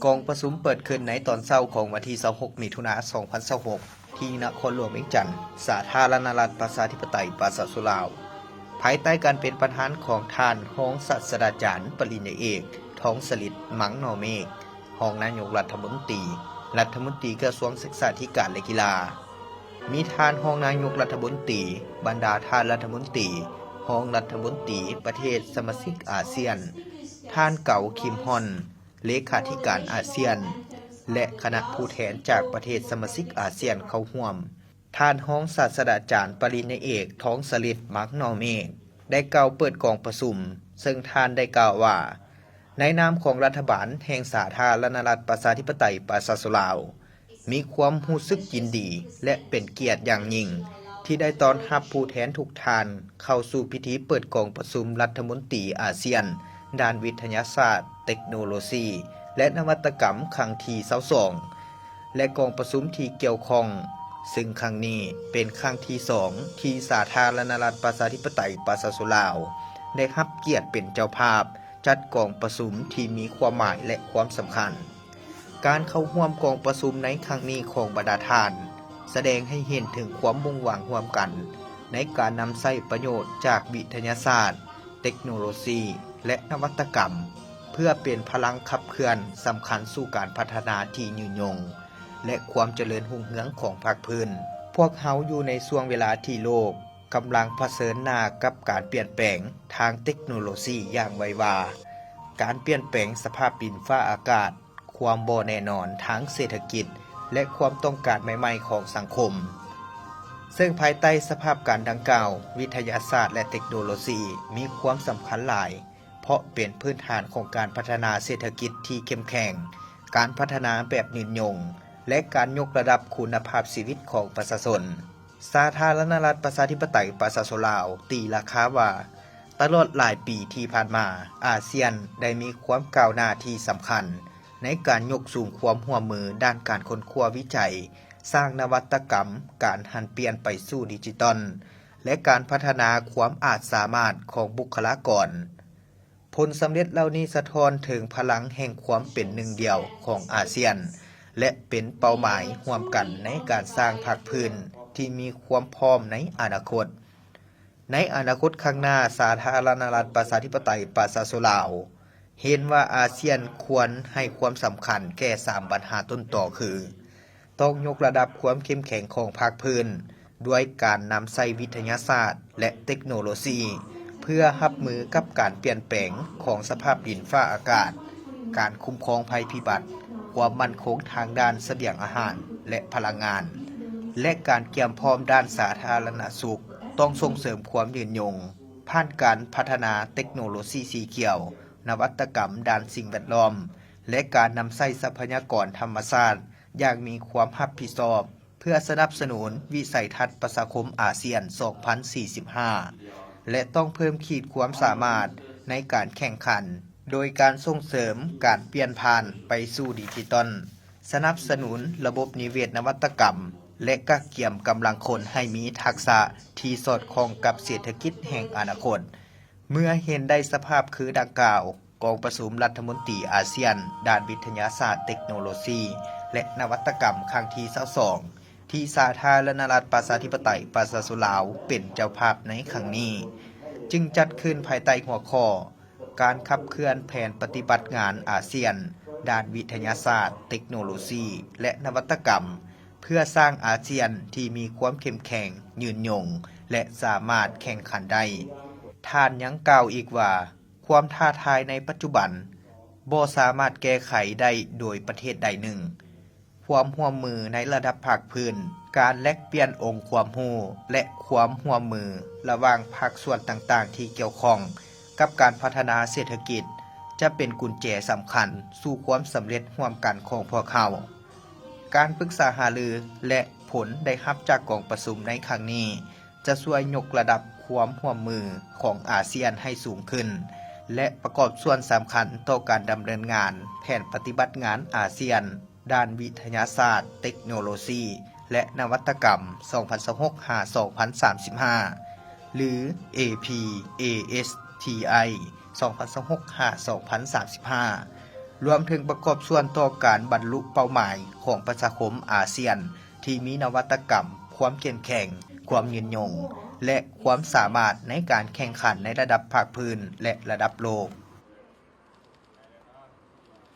ກອງປະຊຸມເປີດຂຶ້ນໃນຕອນເຊົ້າຂອງວັນທີຊາວຫົກ ມິຖຸນາ ສອງພັນຊາວຫົກ ທີ່ນະຄອນຫຼວງວຽງຈັນ, ສາທາລະນະລັດປະຊາທິປະໄຕປະຊາຊົນລາວ, ພາຍໃຕ້ການເປັນປະທານຂອງທ່ານຮອງສາດສະດາຈານປະລິນຍາເອກ ທອງສະລິດ ມັງນໍເມກ ຮອງນາຍົກລັດຖະມົນຕີ, ລັດຖະມົນຕີກະຊວງສຶກສາທິການ ແລະ ກິລາ. ມີທ່ານຮອງນາຍົກລັດຖະມົນຕີ, ບັນດາທ່ານລັດຖະມົນຕີ, ຮອງລັດຖະມົນຕີປະເທດສະມາຊິກອາຊຽນ, ທ່ານ ເກົາ ຄິມຮອນ ເລຂາທິການອາຊຽນ ແລະ ຄະນະຜູ້ແທນຈາກປະເທດສະມາຊິກອາຊຽນເຂົ້າຮ່ວມ. ທ່ານຮອງສາດສະດາຈານປະລິນຍາເອກ ທອງສະລິດ ມັງນໍເມກ ໄດ້ກ່າວເປີດກອງປະຊຸມ, ເຊິ່ງທ່ານໄດ້ກ່າວວ່າ, ໃນນາມຂອງລັດຖະບານແຫ່ງສາທາລະນະລັດປະຊາທິປະໄຕປະຊາຊົນລາວ, ມີຄວາມຮູ້ສຶກຍິນດີ ແລະ ເປັນກຽດຢ່າງຍິ່ງ ທີ່ໄດ້ຕ້ອນຮັບຜູ້ແທນທຸກທ່ານເຂົ້າສູ່ພິທີເປີດກອງປະຊຸມລັດຖະມົນຕີອາຊຽນ ດ້ານວິທະຍາສາດ, ເຕັກໂນໂລຊີ ແລະ ນະວັດຕະກຳຄັ້ງທີຊາວສອງ ແລະ ກອງປະຊຸມທີ່ກ່ຽວຂ້ອງ, ເຊິ່ງຄັ້ງນີ້ເປັນຄັ້ງທີສອງ ທີ່ສາທາລະນະລັດປະຊາທິປະໄຕປະຊາຊົນລາວ ໄດ້ຮັບກຽດເປັນເຈົ້າພາບ ຈັດກອງປະຊຸມທີ່ມີຄວາມໝາຍ ແລະ ຄວາມສຳຄັນ. ການເຂົ້າຮ່ວມກອງປະຊຸມໃນຄັ້ງນີ້ຂອງບັນດາທ່ານ ສະແດງໃຫ້ເຫັນເຖິງຄວາມມຸ່ງຫວັງຮ່ວມກັນ ໃນການນຳໃຊ້ປະໂຫຍດຈາກວິທະຍາສາດ, ເຕັກໂນໂລຊີ ແລະ ນະວັດຕະກຳ ເພື່ອເປັນພະລັງຂັບເຄື່ອນສຳຄັນສູ່ການພັດທະນາທີ່ຍືນຍົງ ແລະ ຄວາມຈະເລີນຮຸ່ງເຮືອງຂອງພາກພື້ນ. ພວກເຮົາຢູ່ໃນຊ່ວງເວລາທີ່ໂລກກຳລັງຜະເຊີນໜ້າກັບການປ່ຽນແປງທາງເຕັກໂນໂລຊີຢ່າງໄວວາ, ການປ່ຽນແປງສະພາບດິນຟ້າອາກາດ, ຄວາມບໍ່ແນ່ນອນທາງເສດຖະກິດ ແລະ ຄວາມຕ້ອງການໃໝ່ໆຂອງສັງຄົມ. ເຊິ່ງພາຍໃຕ້ສະພາບການດັ່ງກ່າວ, ວິທະຍາສາດ ແລະ ເຕັກໂນໂລຊີມີຄວາມສຳຄັນຫຼາຍ, ເພາະເປັນພື້ນຖານຂອງການພັດທະນາເສດຖະກິດທີ່ເຂັ້ມແຂງ, ການພັດທະນາແບບຍືນຍົງ ແລະ ການຍົກລະດັບຄຸນນະພາບຊີວິດຂອງປະຊາຊົນ. ສາທາລະນະລັດປະຊາທິປະໄຕປະຊາຊົນລາວຕີລາຄາວ່າ, ຕະຫຼອດຫຼາຍປີທີ່ຜ່ານມາ, ອາຊຽນໄດ້ມີຄວາມກ້າວໜ້າທີ່ສຳຄັນໃນການຍົກສູງຄວາມຮ່ວມມືດ້ານການຄົ້ນຄວ້າວິໄຈ, ສ້າງນະວັດຕະກຳ, ການຫັນປ່ຽນໄປສູ່ດິຈິຕອນ ແລະ ການພັດທະນາຄວາມອາດສາມາດຂອງບຸກຄະລາກອນ. ຜົນສຳເລັດເຫຼົ່ານີ້ສະທ້ອນເຖິງພະລັງແຫ່ງຄວາມເປັນໜຶ່ງດຽວຂອງອາຊຽນ ແລະ ເປັນເປົ້າໝາຍຮ່ວມກັນໃນການສ້າງພາກພື້ນທີ່ມີຄວາມພ້ອມໃນອະນາຄົດ. ໃນອະນາຄົດຂ້າງໜ້າ, ສາທາລະນະລັດປະຊາທິປະໄຕປະຊາຊົນລາວເຫັນວ່າອາຊຽນຄວນໃຫ້ຄວາມສຳຄັນແກ່ສາມບັນຫາຕົ້ນຕໍຄື, ຕ້ອງຍົກລະດັບຄວາມເຂັ້ມແຂງຂອງພາກພື້ນ ດ້ວຍການນຳໃຊ້ວິທະຍາສາດ ແລະ ເຕັກໂນໂລຊີ ເພື່ອຮັບມືກັບການປ່ຽນແປງຂອງສະພາບດິນຟ້າອາກາດ, ການຄຸ້ມຄອງໄພພິບັດ, ຄວາມໝັ້ນຄົງທາງດ້ານສະບຽງອາຫານ ແລະ ພະລັງງານ ແລະ ການກຽມພ້ອມດ້ານສາທາລະນະສຸກ. ຕ້ອງສົ່ງເສີມຄວາມຍືນຍົງ ຜ່ານການພັດທະນາເຕັກໂນໂລຊີສີຂຽວ, ນະວັດຕະກຳດ້ານສິ່ງແວດລ້ອມ ແລະ ການນຳໃຊ້ຊັບພະຍາກອນທຳມະຊາດຢ່າງມີຄວາມຮັບຜິດຊອບ ເພື່ອສະໜັບສະໜູນວິໄສທັດປະຊາຄົມອາຊຽນສອງພັນສີ່ສິບຫ້າ ແລະ ຕ້ອງເພີ່ມຂີດຄວາມສາມາດໃນການແຂ່ງຂັນ ໂດຍການສົ່ງເສີມການປ່ຽນຜ່ານໄປສູ່ດິຈິຕອນ, ສະໜັບສະໜູນລະບົບນິເວດນະວັດຕະກຳ ແລະ ກະກຽມກຳລັງຄົນໃຫ້ມີທັກສະທີ່ສອດຄ່ອງກັບເສດຖະກິດແຫ່ງອະນາຄົດ. ເມື່ອເຫັນໄດ້ສະພາບຄືດັ່ງກ່າວ, ກອງປະຊຸມລັດຖະມົນຕີອາຊຽນດ້ານວິທະຍາສາດ, ເຕັກໂນໂລຊີ ແລະ ນະວັດຕະກຳຄັ້ງທີຊາວສອງ ທີ່ສາທາລະນະລັດປະຊາທິປະໄຕປະຊາຊົນລາວເປັນເຈົ້າພາບໃນຄັ້ງນີ້ ຈຶ່ງຈັດຂຶ້ນພາຍໃຕ້ຫົວຂໍ້ ການຂັບເຄື່ອນແຜນປະຕິບັດງານອາຊຽນດ້ານວິທະຍາສາດ, ເຕັກໂນໂລຊີ ແລະ ນະວັດຕະກຳ ເພື່ອສ້າງອາຊຽນທີ່ມີຄວາມເຂັ້ມແຂງ, ຍືນຍົງ ແລະ ສາມາດແຂ່ງຂັນໄດ້. ທ່ານຍັງກ່າວອີກວ່າ, ຄວາມທ້າທາຍໃນປັດຈຸບັນບໍ່ສາມາດແກ້ໄຂໄດ້ໂດຍປະເທດໃດໜຶ່ງ. ຄວາມຮ່ວມມືໃນລະດັບພາກພື້ນ, ການແລກປ່ຽນອົງຄວາມຮູ້ ແລະ ຄວາມຮ່ວມມືລະຫວ່າງພາກສ່ວນຕ່າງໆທີ່ກ່ຽວຂ້ອງກັບການພັດທະນາເສດຖະກິດ ຈະເປັນກຸນແຈສຳຄັນສູ່ຄວາມສຳເລັດຮ່ວມກັນຂອງພວກເຮົາ. ການປຶກສາຫາລື ແລະ ຜົນໄດ້ຮັບຈາກກອງປະຊຸມໃນຄັ້ງນີ້ ຈະຊ່ວຍຍົກລະດັບຄວາມຮ່ວມມືຂອງອາຊຽນໃຫ້ສູງຂຶ້ນ ແລະ ປະກອບສ່ວນສຳຄັນຕໍ່ການດຳເນີນງານແຜນປະຕິບັດງານອາຊຽນ ດ້ານວິທະຍາສາດ, ເຕັກໂນໂລຊີ ແລະ ນະວັດຕະກຳ ສອງພັນຊາວຫົກ ຫາ ສອງພັນສາມສິບຫ້າ ຫຼື ເອພີ ເອເອັສທີໄອ ສອງພັນຊາວຫົກ ຫາ ສອງພັນສາມສິບຫ້າ ລວມເຖິງປະກອບສ່ວນຕໍ່ການບັນລຸເປົ້າໝາຍຂອງປະຊາຄົມອາຊຽນ ທີ່ມີນະວັດຕະກຳ, ຄວາມເຂັ້ມແຂງ, ຄວາມຍືນຍົງ ແລະ ຄວາມສາມາດໃນການແຂ່ງຂັນໃນລະດັບພາກພື້ນ ແລະ ລະດັບໂລກ.